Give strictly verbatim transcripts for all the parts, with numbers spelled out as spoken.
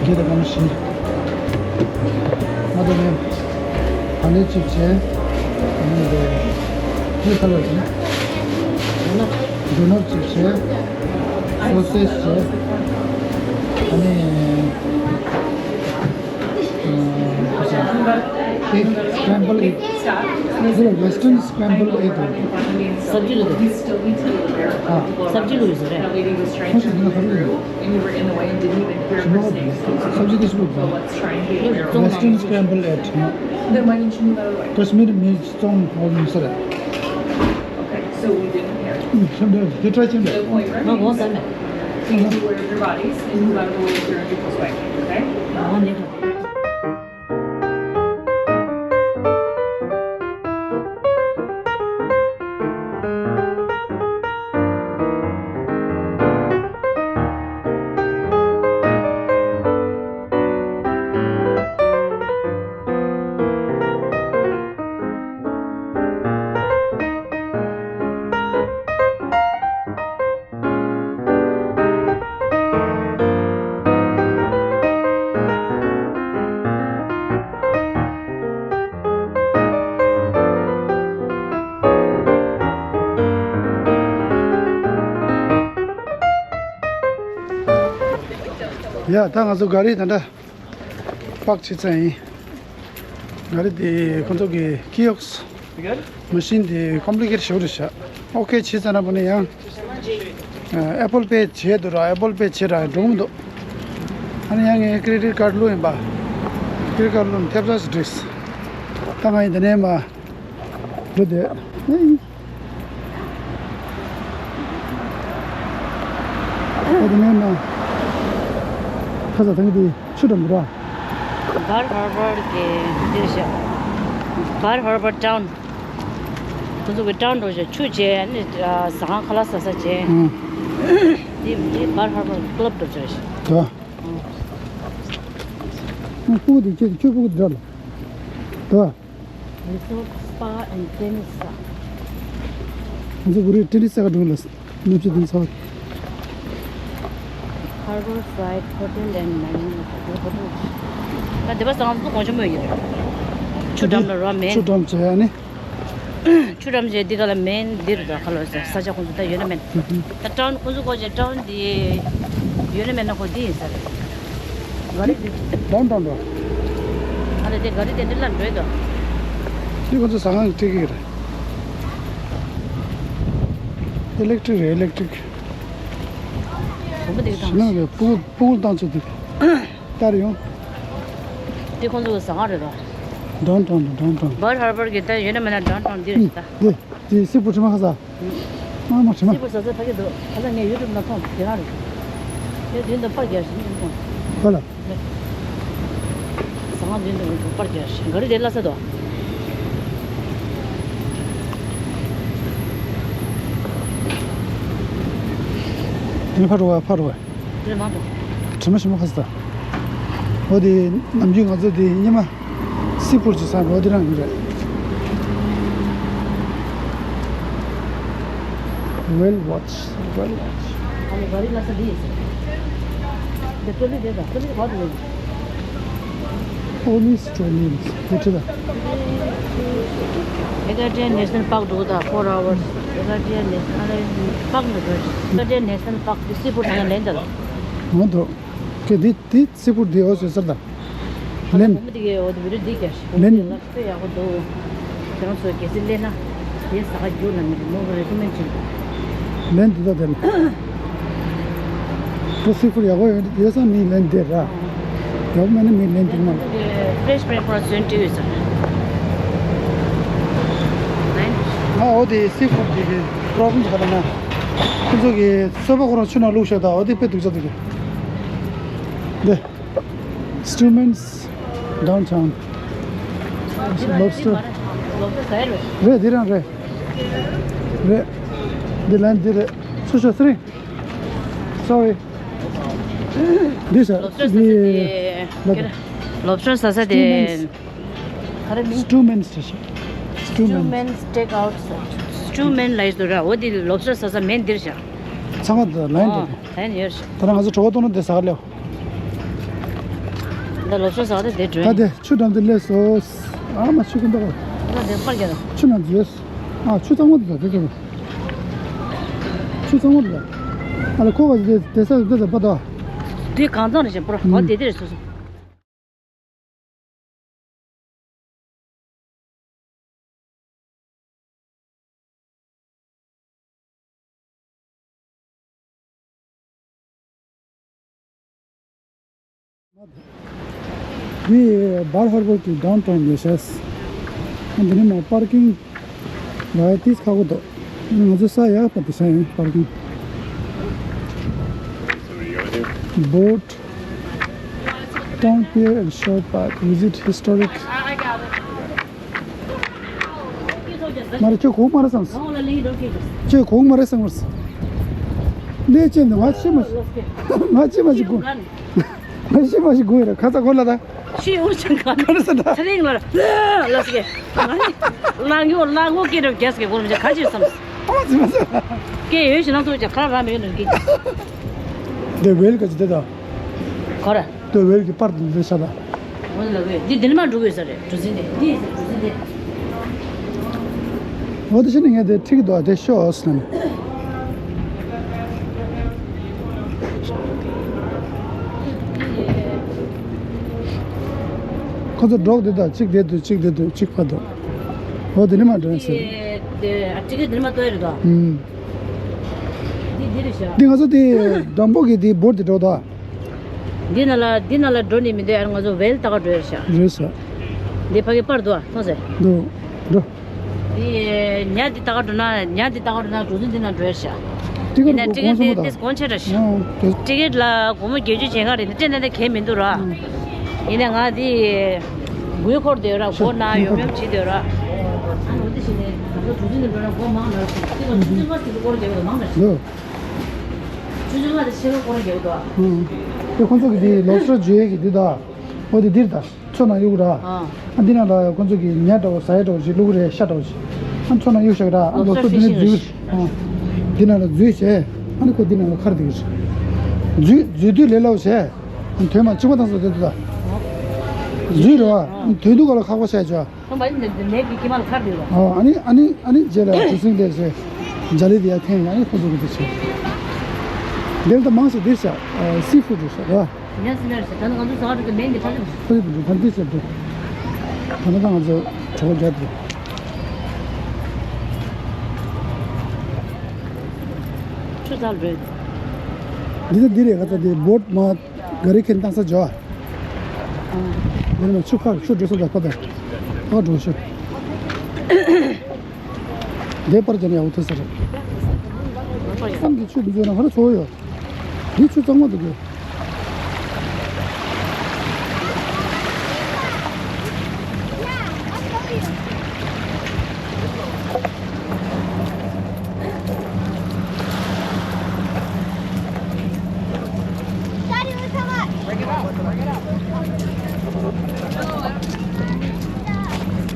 ཡོད་དང་གང་ཞིག་མ་གཏོགས་མེད། ད་ནི་གཅིག་བྱས། ཨ་ནི་རེད། ཅི་ཁ་ལོ་ཡིན། ཌོ་ནཊ་གཅིག་བྱས། སོ་སེ་ཇི་བྱས། ཨ་ནི། ཨ། ཨེག་སི་ཀེམ་བལ་ཨེག་འདི་ལ་ཝེ་སི་ཊརན་སི་ཀེམ་བལ་ཨེག་འདུག་ཨ། སབ་ཇི་ལ་འདུག་ཨ། སབ་ཇི་ལ་ཡོད་ས་རེད། ཁོ་ཞིག་འདི་ལ་ག་རེ་ཡོད། སབ་ཇི་འདི་ཞིག་ལ་ཝེ་སི་ཊརན་སི་ཀེམ་བལ་ཨེག་ཀ་ཤི་མིར་མི་བཙོང་ཧོ་ཡིན་ས་རེད། འདི་ཊ་རའི་བྱས་ན་འགྲིག་ང་གོང་ས་མེད། ང་གོང་ནས། ཡ། ད་ང་ཚོ་ག་རེ་ད་ལྟ་པག་བྱེད་ཚར་ཡིན། ག་རེ་དེ་ཁོ་ཚོ་གི་ཀི་ཡོག་སི་མ་ཤིན་དེ་ཀོམ་པི་ལི་ཀེ་ཊི་ཞེ་པོ་རེད་ཤག་ཨོ་ཁེ་བྱས་ཚར་ན་བུ་ནི་ཡང་ཨེ་པལ་པེ་བྱས་འདུག་ར། ཨེ་པལ་པེ་བྱས་ར་འགྲོ་གི་མི་འདུག་ཨ་ནི་ཡང་ངས་ཀེ་རེ་ཌིཊ་ཀར་བླུགས་ཡིན་པ། ཀེ་རེ་ཌིཊ་ཀར་བླུགས་ནས་ཐེབས་ས་ཞིག་བྲིས། ད་ང་ཡིན་དེ་ནས་མ་འགྲོ་དེ། ཨ་དེ་ནས་མ་ཁ་ས་ཐང་གི་དེ། ཆུ་འགྲམ་ར། བར་ཧར་བར་གྱི་འདིར་བཞག་བར་ཧར་བར་ཊའུན། ཁོ་ཚོ་གི་ཊའུན་འགྲོ་བཞག་ཆུ་བྱས་ནི་ཟ་ཁང་ཁ་ལག་ཟ་ས་བྱས། ཨང་། འདི་འདི་བར་ཧར་བར་ཀི་ལབ་འགྲོ་བཞག་ཞིག་ད། ཨང་། ཨང་། སྤུ་གུ་དེ་ཁྱོད་ཁྱོད་སྤུ་གུ་དེ་འདྲ་ལ། ད། Resort Spa and Tennis ས། ང་ཚོ་གུ་རེ་ཊེ་ནི་སི་ས་ག་འགྲོ་ལ། གནམ་གཤིས་དེ་ཚ་བ། Harbour Side Hotel and Marina Hotel. ད་སྡེ་པ་ས་ང་ཚོ་གོང་ཆེན་མོ་ཡོད། ཆུ་འགྲམ་ལ་རོ་མེན། ཆུ་འགྲམ་བྱས་ནི། ཆུ་འགྲམ་བྱས་འདི་ག་ལ་མེན་འདིར་ད་ཁ་ལོ་ས་ས་ཆ་ཁོང་ཚོ་ད་ཡོད་ན་མེན། ད་ཊའུན་ཁོང་ཚོ་གོ་ཆེ་ཊའུན་འདི་ཡོད་ན་མེད་ན་ཁོ་འདི་ཡིན་ས་རེད། ག་རེ་འདི། ཌའུན་ཊའུན་འགྲོ། ཨ་ལེ་དེ་ག་རེ་དེ་འདི་ལ་འགྲོ་ཡི་དོ། འདི་ཁོ་ཚོ་ཟ་ཁང་གི་སྤྲད་ཀྱི་རེད། ཨི་ལེག་ཊི་རིག་རེད། ཨི་ལེག་ཊི་རིག་བུ་མོ་དེ་གི་ཞེ་ན་དང་རེད། སྤུ་གུ་སྤུ་གུ་བཏང་ཚུལ་དེ། ལྟར་ཡོང་། དེ་ཁོང་ཚོ་གི་ཟ་ཁང་རེད་དོ། ཌའུན་ཊའུན་དང་ཌའུན་ཊའུན། བར་ཧར་བར་གི་ད་ཡོད་ན་མེད་ན་ཌའུན་ཊའུན་འདི་རེད་ད། འདི་འདི་སི་ཕུཌ་དྲི་མ་ཁ་ས། ཨ་མ་དྲི་མ། སི་ཕུཌ་ཟ་ས་ཕ་གི་འདུག་ཁ་ས་ངས་ཡུ་ཊུབ་ན་མཐོང་དེ་རང་རེད། དེ་དུས་འདི་པར་རྒྱག་བཞིན་མཐོང་། ཧ་ལ། ཟ་ཁང་དུས་འདི་པར་རྒྱག་བཞིན་ག་རེ་དེ་ལ་ས་དོ། དེ་ཕར་རོ་བ་ཕར་རོ་བ། དེ་མ་དོ། དྲི་མ་ཞིམ་པོ་ཁ་ས་དོ། འོ་དེ་ནམ་རྒྱུན་ང་ཚོ་དེ་ཉི་མ། སི་ཕུཌ་ཅིག་ཟ་འགྲོ་དེ་རང་ཡིན་རེད། Whale watch, whale watch. ཨ་ནི་ག་རེ་ལ་ས་འདི་ཡིན་ཟེར། འདི་ཀྲོ་ལི་རེད་ད། ཀྲོ་ལི་ག་དུ་ཡོད། Only Australians. དེ་ཁྲི་ད། Aicardia National Park འགྲོ་ད། Four hours. Aicardia National Park ནས་འགྲོ། Aicardia National Park དེ་སི་ཕུཌ་ད་ལན་ད་ལ། མ་འདུག་ཁྱེད་འདི་འདི་སི་ཕུཌ་འདི་འོ་ཟེར་ཟེར་དང་། ལན། བུ་མོ་འདི་གའི་འོ་འདི་བི་ཌིའོ་འདི་རྒྱག་ཤིག་ལན། དཔེ་ཡག་པོ་འདུག་དེ་རང་ཚོས་གལ་སྲིད་སླེབས་ན་དེ་ཟ་ཁང་རྒྱུགས་ལ་མི་འདུག་མོ་གི་རེ་ཀོ་མེན་ཌི་བྱེད་འདུག་ལན་འདི་ད་དེ་ལ། ཁོ་སི་ཕུཌ་ཡག་པོ་ཡོད་ཡོད་ཙང་མི་ལན་འདི་ར། ཡག་པོ་མེད་ན་མི་ལན་འདི་མ། ཕེ་རེ་ཤི་བྷི་རེག་ཕ་སི་ཊི་ཡོད་ཙང་། ང་འོ་དེ་སི་ཕུཌ་འདི་གི་པོ་རོ་བི་ལེམ་ག་རེ་ན། ཁོ་ཚོ་གི་སོལ་བ་ཁོ་རང་ཆུ་ནང་བླུགས་ཤག་ད་འོ་དེ་དཔེ་སྡུག་ཅག་འདུག་གི། འདི། Stillman's Downtown. Lobster. རེད། འདི་རང་རེད། རེད། འདི་ལན་འདི་རེད། སུ་ཤོ་སི་རིང་། Sorry. འདི་ས། ལོབ་སི་ཊར་ཟ་ས་དེ། འདི་ལོབ་སི་ཊར་ཟ་ས་དེ། ག་རེ་མིང་། Stillman's དེ་ཤི། Stillman's Steakhouse. Stillman's ལ་ཡི་སུ་ར། འོ་འདི་ལོབ་སི་ཊར་ཟ་ས་མེན་འདིར་ཤག་ཚང་མ་ལན་འདི་རེད། ལན་ཡོད་ཤག་ད་ང་ཚོ་གྲོགས་པོ་ཏོ་ནོ་དེ་ཟ་ག་ལེའོ། ད་ལོ་ཆུ་ཟག་དེ་དེ་ད་བྲོས། དེ་ཆུ་འགྲམ་དེ་སླེབས་སོ། ཨ་མ་ཆུ་ཀུན་ཏོ། ད་དེ་པར་རྒྱག་ཆུ་ནང་འཛུལ། ཨ་ཆུ་གཙང་མ་དེ་ད་དེ་དེ། ཆུ་གཙང་མ་དེ་ད། ཨ་ལ་ཁོ་ག་དེ་དེ་ས་དེ་ད་པ་ད། དེ་གང་ཚང་རེད་ཞེ་པོ་ར་གོ་དེ་དེ་རེད་སོ་སོ། འདི་Bal Harbour གི་downtown ལས་ཤེས། འདི་ནི་མ་པར་ཀིང་ལ་ཏིས་ཁག་པོ་འདུག་ང་ཚོ་ས་ཡག་པ་དེ་ས་ཡིན་པར་ཀིང་། Boat, Town Pier and Shore Park, visit historic. མ་རེད་ཁྱོད་གོང་མ་རེད་བསམ། ཁྱོད་གོང་མ་རེད་བསམ་བར། ལས་ཅན་ནི་ང་ཤི་མ་ཤི། ང་ཤི་མ་ཤི་གོ་ང་ཤི་མ་ཤི་གོ་ཡིན་ར་ཁ་ཚ་གོ་ལ་ད། ཤི་ཡོང་ཅང་ག་ན་ས་ད། ཚ་རིང་ལ་ལ་ལ་སི་གེ། ལ་ངོ་ལ་ངོ་སྐད་རབ་རྒྱས་སི་གེ་གོ་ལ་མ་ཅ་ཁ་ཅིག་བསམ། ཨ་ཙི་མ་ཟ། སྐད་ཡོད་ཤི་ན་ཚོ་ཅ་ཁ་ར་མེད་ནོ་གི། དེ་ཝེལ་ག་ཅི་དེ་ད། ག་ར། ཏོ་ཝེལ་གྱི་པར་དུ་འཛུལ་ཤ་ད། འོ་ལ་ཝེ། འདི་འདི་ནི་མ་འགྲོ་དགོས་ས་རེད། གྲུ་གཟིངས་དེ། འདི་ཡིན་ས་གྲུ་གཟིངས་དེ། འོ་དེ་ཕྱིན་ནས་ངས་དེ་ཁྲིད་ཀྱི་འདུག་དེ་ཤོག་ཟེར་ནས། ཁོ་ཚོ་འགྲོགས་དེ་དང་གཅིག་དེ་འདུག་གཅིག་དེ་འདུག་གཅིག་ཕ་འདུག་འོ་དེ་ནི་མ་འགྲོ་ཡིན་ཟེར། དེ་ཨ་ཁྲིད་ཀྱི་འདི་ནི་མ་ལྟོས་རེད་དོ། ཨུམ། འདི་འདི་རེད་ཤག་འདི་ང་ཚོ་དེ་འགྲམ་པོ་གི་དེ་བོར་དེ་འགྲོ་ད། འདི་ན་ལ་འདི་ན་ལ་འགྲོ་ནི་མི་འདུག་ཨ་ང་ཚོ་ཝེལ་ལྟ་ག་འགྲོ་ཡ་ཤག་རེད་ཤག་འདི་ཕ་གི་པར་འདུག་ཨ་མཐོང་ཟེར། འདུག་འགྲོ། འདི་ཉ་འདི་ལྟ་ག་འགྲོ་ན་ཉ་འདི་ལྟ་ག་འགྲོ་ན་འགྲོ་ཚུལ་འདི་ན་འགྲོ་ཡ་ཤག་ཊི་ཀེ་ཊི་ཡིན་ན་ཊི་ཀེ་ཊི་འདི་དེ་དགོང་ཆེ་ར་ཤག་ཊི་ཀེ་ཊི་ལ་སྒོར་མོ་བརྒྱད་ཅུ་བྱེད་ག་རེད་འདི་སྤྲད་ན་འདི་གས་མི་འདུག་ར། ཡིན་ན་ང་འདི་དགུའི་འཁོར་དེ་ར་སྒོ་ན་ཡོམ་ཡོམ་བྱེད་དེ་ར། ཨ་ནི་འོ་འདི་བྱས་ནས་ད་ལྟ་འགྲོ་ཚུལ་འདི་འགྲོ་ན་སྒོ་མང་ལ་ཤག་འདི་ལ་ཆུ་ཚོད་མ་ཟིག་སྐོར་རྒྱག་གི་མང་ལ་ཤག་ཆུ་ཚོད་ལྔ་དང་ཕྱེད་ཀ་སྐོར་ར་རྒྱག་གི་འདུག་ཨ། ཨུ། དེ་ཁོང་ཚོ་གི་དེ་ལོབ་སི་ཊར་འཇུ་ཡས་ཀྱི་འདི་དང་། འོ་དེ་འདིར་དང་། མཚོ་ནང་གཡུག་ར། ཨ། ཨ་འདི་ནང་ལ་ཁོང་ཚོ་གི་ཉ་འདྲ་བོ་ཟ་ཡས་འདྲ་བོ་ཞིག་བླུག་རེད་ཤ་འདྲ་བོ་ཞིག་ཨ་མཚོ་ནང་གཡུག་བཞག་ར་ཨ་ལོབ་སི་ཊར་འདི་ནས་འཛུལ། ཨ། འདི་ནང་ལ་འཛུལ་བྱས། ཨ་ནི་ཁོ་འདི་ནང་ལ་ཁར་འདི་གི་འཛུལ་འཛུལ་དུས་ལས་སླ་བོ་བྱས། དོན་མ་ཕྱི་མ་བཏང་ས་དེ་འདུག་ད། འཛུལ་རེད་བ། དོན་དུ་ག་ལ་ཁག་པོ་བྱས་བྱས། ཁོང་པ་ནི་ནད་ཀྱི་དཀྱིལ་མ་ལ་ཁར་འདུག་ལ། ཨོ་ཨ་ནི་ཨ་ནི་ཨ་ནི་རྗེས་ལ་གྲུ་གཟིངས་ལས་ཟེར། འཇའ་ལི་དེ་ཡར་འཐེན་ཡ་ཨ་ནི་ཁོ་ཚོ་གི་དེ་བྱས། འདིར་ད་མང་ཆེ་འདིར་བཞག་སི་ཕུ་ཌི་བཞག་ར། ཉ་སི་མེར་ཟེར་ད་ནི་ང་ཚོ་ཟ་འགྲོ་གི་མེད་འདི་ཕ་ལ། ཕ་ལ་ཕུ་ཌི་ད་འདི་བྱས་འདུག་ད་ནི་ད་ང་ཚོ་གྲོགས་རྒྱག་འདུག་ཆུ་ཚ་རེད། འདི་ད་འདི་རེད་ང་ཚོ་འདི་བོ་ཊི་མ། ག་རི་ཁེན་བཏང་ས་འཇོག་ཨ། འདིར་ནས་ཆུ་ཁར་ཆུ་འགྲོ་ས་དང་ཕ་དང་། ཨ་འགྲོ་ཤོག་འདི་པར་ཅན་ཡག་པོ་ཐོན་ས་རེད། བསམ་གྱི་ཆུ་འདི་ཚོ་ན་ཧ་ར་ཚོ་ཡོད། འདི་ཆུ་གཙང་མ་འདུག་གི།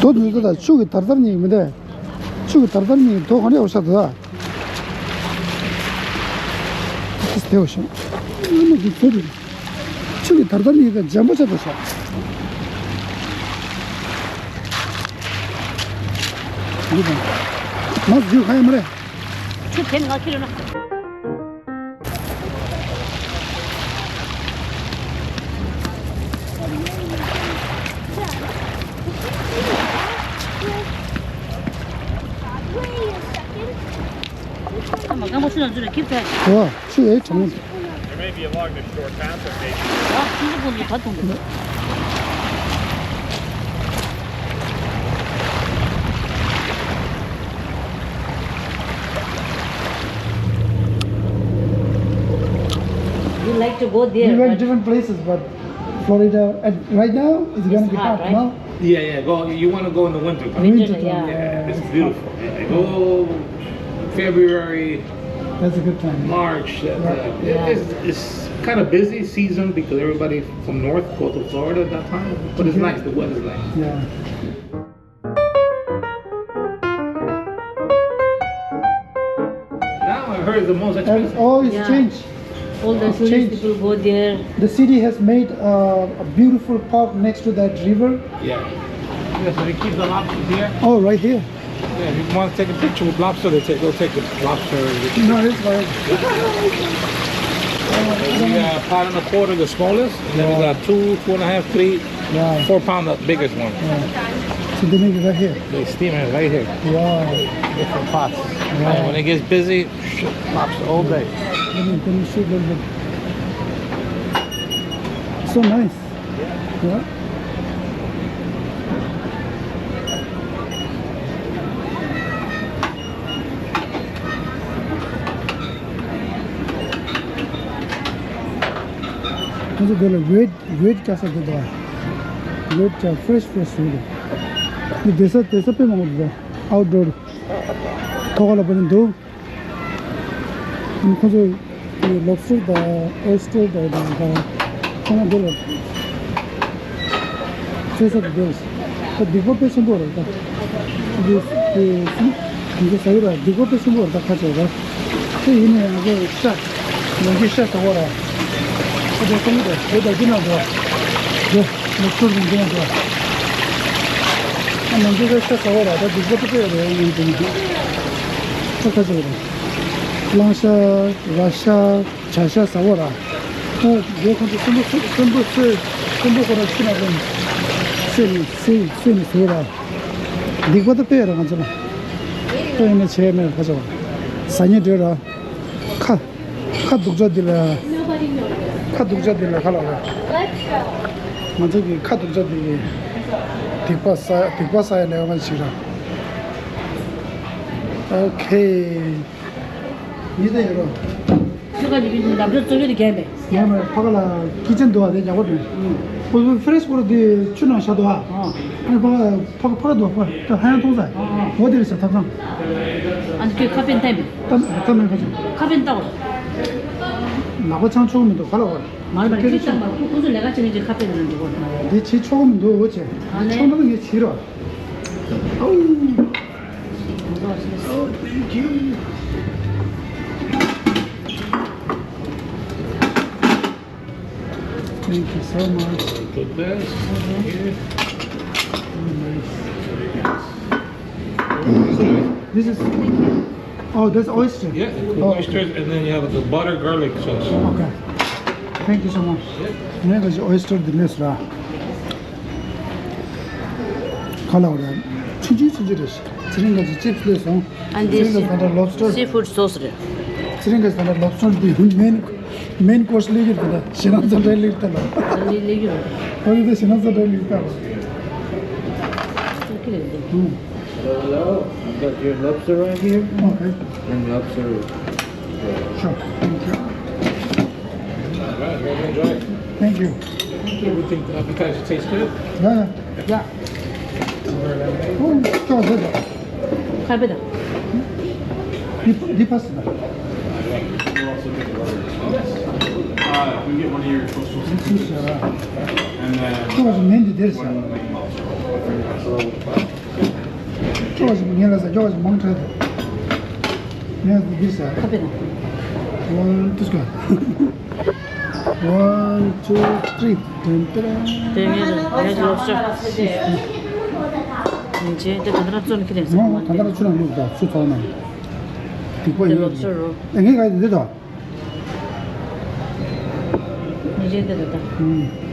དོ་དུས་ད་ཆུ་གི་དར་དར་ཉིད་མི་འདུག་ཆུ་གི་དར་དར་ཉིད་དོ་ག་འདྲ་ཡོད་ཤག་ད། ཨ་ཏི་སྟེ་བ་ཤོག་ཨ་མ་གི་ཚེ་རིང་། ཆུ་གི་དར་དར་ཡིན་ཀ་འཇམ་པོ་ཆགས་འདུག་ཤག་འདི་དང་། མ་རྒྱུ་ག་ཡ་མ་རེད། ཆུ་དེ་ང་ཁྱེར་ན། ཨ་མ་སྐམ་པོ་ཆུ་ནང་ཚུད་ལ་ཁྱིབ་ཐལ། ཨོ། ཆུ་ཡོད་གྲང་མོ། There may be along this short path, but maybe. ཨ་ཆུ་ཚོད་ཀུན་གྱི་བར་དུ་འདུག You like to go there, We went but different places, but Florida, and right now, it's gonna be hot, right? Now. Yeah, yeah. Go. You wanna go in the winter time? Winter, yeah. Yeah, it's beautiful. Yeah, go February, That's a good time. March. That, uh, it- Yeah. It's, it's kind of busy season because everybody from north go to Florida at that time. But it's nice. The weather's nice. Yeah. Now I heard it's the most expensive. And all is changed. All the tourist change. People go there. The city has made uh, a beautiful park next to that river. Yeah. Yes, we keep the lobster here. Oh, right here. Yeah, if you want to take a picture with lobster, they take, they'll take the lobster. No, it's fine. We got a pound and a quarter, the smallest. And then we got two, two and a half, three, yeah. Four pound, the biggest one. Yeah. So they make it right here. They steam it right here. Wow. Different pots. Wow. And when it gets busy, shit pops all day. Let me, let me shoot a little bit. So nice. Yeah. ཁོང་ཚོ་དེ་ལ་ཝེཊ་ཝེཊ་བཀག་ས་དེ་འདུག་ཝེཊ་ཀྱང་ཕི་རེཤ་ཕི་རེཤ་བཟོས་འདུག་འདི་བསྡད་ས་བསྡད་ས་དཔེ་མང་པོ་འདུག་ཨའུཊ་ཌོར་ཐོག་ཁ་ལ་བབས་ནས་འདུག་ཁོང་ཚོ་ལོབ་སི་ཊར་དང་ཨོའི་སི་ཊར་དང་དང་ཁོང་ཚོ་འདི་ལ་བཙལ་ས་དེ་འདུག་ད་སྡིག་པ་དཔེ་ཆེན་པོ་རེད་ད། འདི་འདི་འདི་ཟ་གི་ར་སྡིག་པ་དཔེ་ཆེན་པོ་རེད་ད་ཁ་ཆེ་ར། དེ་ཡིན་ནའི་ང་ཚོ་ཤ་ནང་གི་ཤ་ཟ་བ་ར། ཁ་ཆེ་སོང་གི་རེད་དེ་ད་འདི་ནང་འགྲོ། འགྲོ་ལོབ་སི་ཊར་འདི་ནང་འགྲོ། ཨ་ནང་གི་ཤ་ཟ་བ་ར་ད་སྡིག་པ་དཔེ་རེད་ཡིན་འདི་འདི་ད་ཁ་ཆེ་ར། གླང་ཤ་ར་ཤ། བྱ་ཤ་ཟ་བོ་ར། ཨོ་རྒྱལ་ཁོང་ཚོ་སྲིན་པོ་སྲིན་སྲིན་པོ་སྲིན་སྲིན་པོ་ཁོ་ར་ཤི་ན་ཀུན་སྲིན་སྲིན་སྲིན་ཟོས་ར། སྡིག་པ་ད་དཔེ་ར་ང་ཚོ་ལ། དཔེ་ཡིན་ན་བྱས་མེད་ཁ་ཆེ་བ། ཟ་ཉེ་འདྲེ་ར། ཁ། ཁ་སྡུག་ཅག་འདི་ལ། ཁ་སྡུག་ཅག་འདི་ལ་ཁ་ལ་ར། ང་ཚོ་གི་ཁ་སྡུག་ཅག་འདི་གི། སྡིག་པ་ཟ་སྡིག་པ་ཟ་ཡ་ལས་ཀ་ཞིག་ར། ཨོ་ཁེ། ཡིད་དེ་ཡོད་རོ། ཁྱོད་ཀ་ནི་ལམ་འགྲོ་བཙོག་གི་རྒྱན་པས། ཡང་མ་ཕ་ག་ལ་ཀི་ཅན་འདུག་ཨ་དེ་ཡག་པོ་འདུག་ཨོ་ཕི་རེཤ་སྐོར་དེ་ཆུ་ནང་བཞག་འདུག་ཨ། ཨ་ནི་ཕ་ག་ཕ་ག་ཕ་ག་འདུག་ཕ་ག་ཧ་ཡང་མཐོང་ས། འོ་དེ་རེད་ས་ཐབ་ཚང་། ཨ་ནི་ཁྱོད་ཁ་ཕན་ཐབས་མེད། ཐབས་ཐབས་མེད་ཁ་ཆེ། ཁ་ཕན་ལྟ་བ། ལག་པ་འཆང་ཆོག་མི་འདུག་ག་ལ་བ། མར་མར་ཁྱོད་ཀྱིས་བཏང་བ་ཁོ་ཁོ་ཚོ་ལས་ཀ་བྱེད་མཁན་ཅིག་ཁ་ཕན་ལ་འགྲོ་གོ། དེ་བྱེད་ཆོག་མི་འདུག་འོ་ཆེ། ཨ་ནི་ཆོག་མི་འདུག་ངས་བྱེད་རོགས། Oh, thank you. Thank you so much. Good, thanks. Thank you. Oh, nice. This is, oh, that's oyster. Yeah, oh, okay. Oysters, and then you have the butter garlic sauce. Okay. Thank you so much. Yeah. ངས་ག་ཅི་ཨོའི་སི་ཊར་འདི་ལས་སུ་ར། ག་ལ་བ་ར། ཆུང་ཆུང་ཆུང་ཆུང་རེད། ཚེ་རིང་ག་ཅི་ཅིབ་སི་ལས་སོང་། ཨ་འདི་ཚེ་རིང་ག་ད་ལྟ་ལོབ་སི་ཊར། སི་ཕུཌ་སོ་སི་རེད། ཚེ་རིང་ག་ད་ལྟ་ལོབ་སི་ཊར་འདི་མེན་མེན་ཀོར་སི་ལས་ཀྱི་རེད་ད། ཞེ་ན་ཚ་འདྲ་ལས་ད་ལ། ལས་ལས་ཀྱི་རེད། ཨོ་ཡོད་ད་ཞེ་ན་ཚ་འདྲ་ལས་ད་ལ། ཨོ་ཁེ་རེད་འདི། ཨུམ། Hello, hello. I've got your lobster right here. Okay. And lobster. Sure. Thank you. All right, well, enjoy. Thank you. Thank you. Everything, appetizer tastes good? Yeah, yeah. Yeah. Oh, sure, sure. Kape da. Deep, deep pasta. Uh, we get one of your coastal seafoods. And then ཁྱོད་ཀྱི་མིང་འདི་འདིར་ཟེར། ཁྱོད་ཀྱི་ངེད་ལ་ཟེར། ཁྱོད་ཀྱི་མང་དྲགས་འདུག་ངས་འདི་འདིར་ཟེར། One, two, three. དེ་ངས་ངས་ལོབ་སི་ཊར། ཡིན་ཅེ་དེ་ག་འདྲ་བཙོན་ཁྱེར་ཡིན་ཟེར། ང་ག་འདྲ་ཆུ་ནང་བླུགས་དང་ཆུ་ཚོགས་ནང་། སྡིག་པ་ཡོད། ལོབ་སི་ཊར་རོ། ཨེ་ངས་ག་འདི་དང་། ཡིན་ཅེ་དེ་ད་ད། ཨུམ།